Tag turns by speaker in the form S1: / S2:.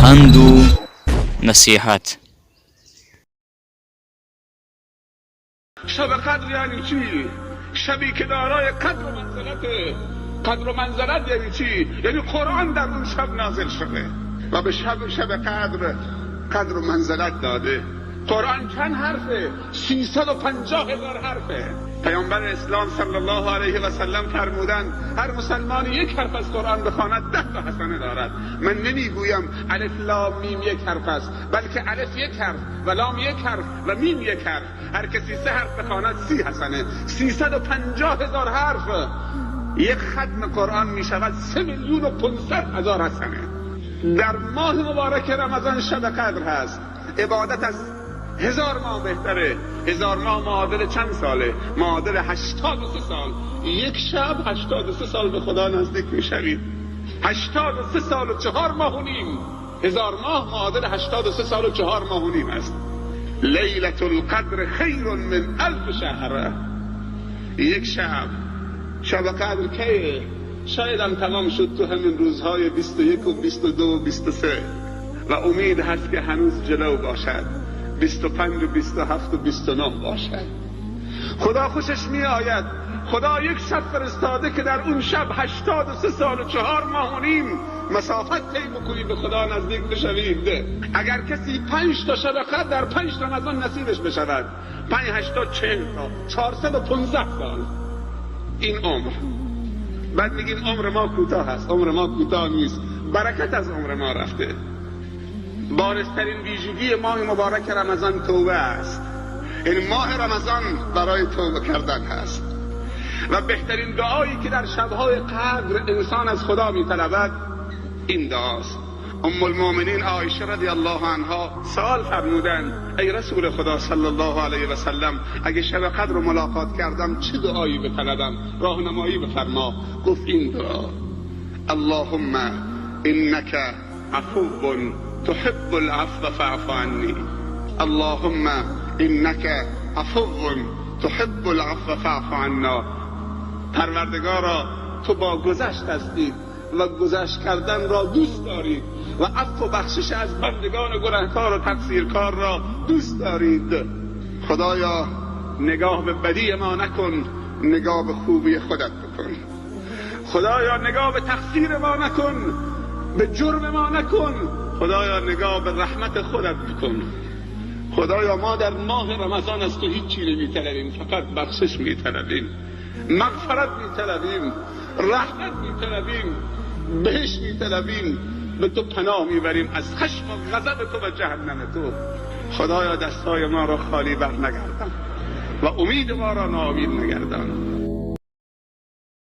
S1: پند و نصیحت.
S2: شب قدر یعنی چی؟ شبی که دارای قدر و منزلته. قدر و منزلت یعنی چی؟ یعنی قرآن در اون شب نازل شده و به شب قدر قدر و منزلت داده. قرآن چند حرفه؟ 350,000 حرفه. پیامبر اسلام صلی الله علیه و سلم فرمودند هر مسلمانی یک حرف از قرآن بخواند 10 تا حسنه دارد. من نمیگویم الف لام میم یک حرف است، بلکه الف یک حرف و لام یک حرف و میم یک حرف. هر کسی 3 حرف بخواند 30 حسنه. 350,000 حرف یک ختم قرآن می شود 3,500,000 حسنه. در ماه مبارک رمضان شب قدر هست. عبادت از 1000 ماه بهتره. 1000 ماه معادل چند ساله؟ معادل 83 سال. یک شب 83 سال به خدا نزدیک میشوید. 83 سال و 4 ماه و نیم. 1000 ماه معادل 83 سال و 4 ماه و نیم است. لیلة القدر خیر من 1000 شهر. یک شب، شب قدر کیه؟ شاید هم تمام شد تو همین روزهای 21 و 22 و 23 و امید هست که هنوز جلو باشد، 25 و 27 و 29 باشد. خدا خوشش می آید. خدا یک شب فرستاده که در اون شب 83 سال و 4 ماه و نیم مسافت طی بکنی، به خدا نزدیک بشوید. اگر کسی 5 تا شب قدر در 5 رمضان نصیبش بشود، 5 8 تا 40 تا 415 سال این عمر. بعد میگیم عمر ما کوتاه است. عمر ما کوتاه نیست، برکت از عمر ما رفته. بارزترین ویژگی ماه مبارک رمضان توبه است. این ماه رمضان برای توبه کردن هست و بهترین دعایی که در شب‌های قدر انسان از خدا می‌طلبد این دعاست. ام المؤمنین عایشه رضی الله عنها سوال فرمودند ای رسول خدا صلی الله علیه و سلم، اگه شب قدر رو ملاقات کردم چه دعایی بطلبم؟ راهنمایی بفرما. گفت این دعا: اللهم انک عفو تحب العفو فاعف عنی. اللهم انک عفو تحب العفو فاعف عنا. پروردگارا تو با گذشت هستی و گذشت کردن را دوست دارید و عفو و بخشش از بندگان گناهکار و تقصیرکار را دوست دارید. خدایا نگاه به بدی ما نکن، نگاه به خوبی خودت بکن. خدایا نگاه به تقصیر ما نکن، به جرم ما نکن. خدایا نگاه به رحمت خودت بکن. خدایا ما در ماه رمضان از تو هیچ چیزی نمی‌طلبیم، فقط بخشش می‌طلبیم، مغفرت می‌طلبیم، رحمت می‌طلبیم، بهشت می‌طلبیم، به تو پناه می‌بریم از خشم و غضب تو و جهنم تو. خدایا دستای ما را خالی بر نگردان و امید ما را ناامید نگردان.